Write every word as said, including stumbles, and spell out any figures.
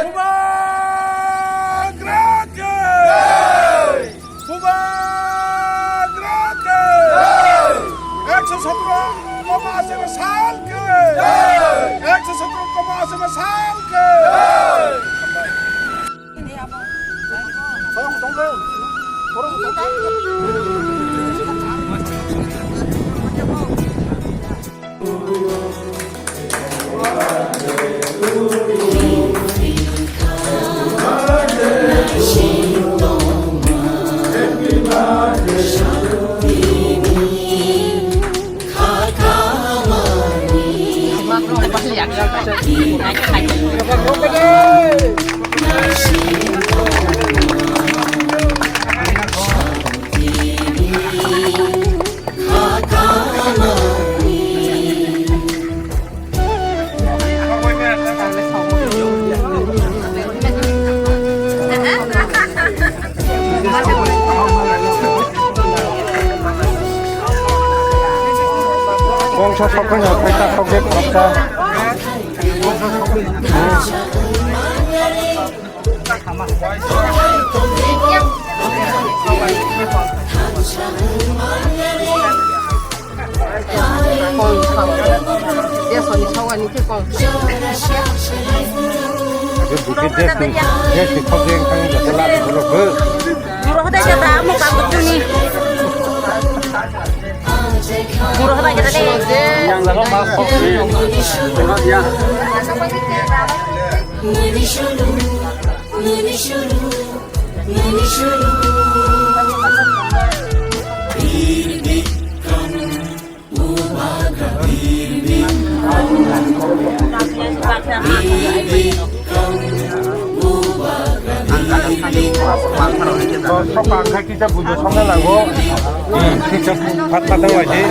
Bubagra ke! Bubagra ke! Ek sho sotro koma asi sal ke! Ek sho sotro koma asi sal ke! Bongsa sokha ya, khaita sokha ya. Buro hodai jata amo kakuchuni. Buro hodai jata de. Soka ang khai kisa bujo songna nango. Kisa phat phat wai di.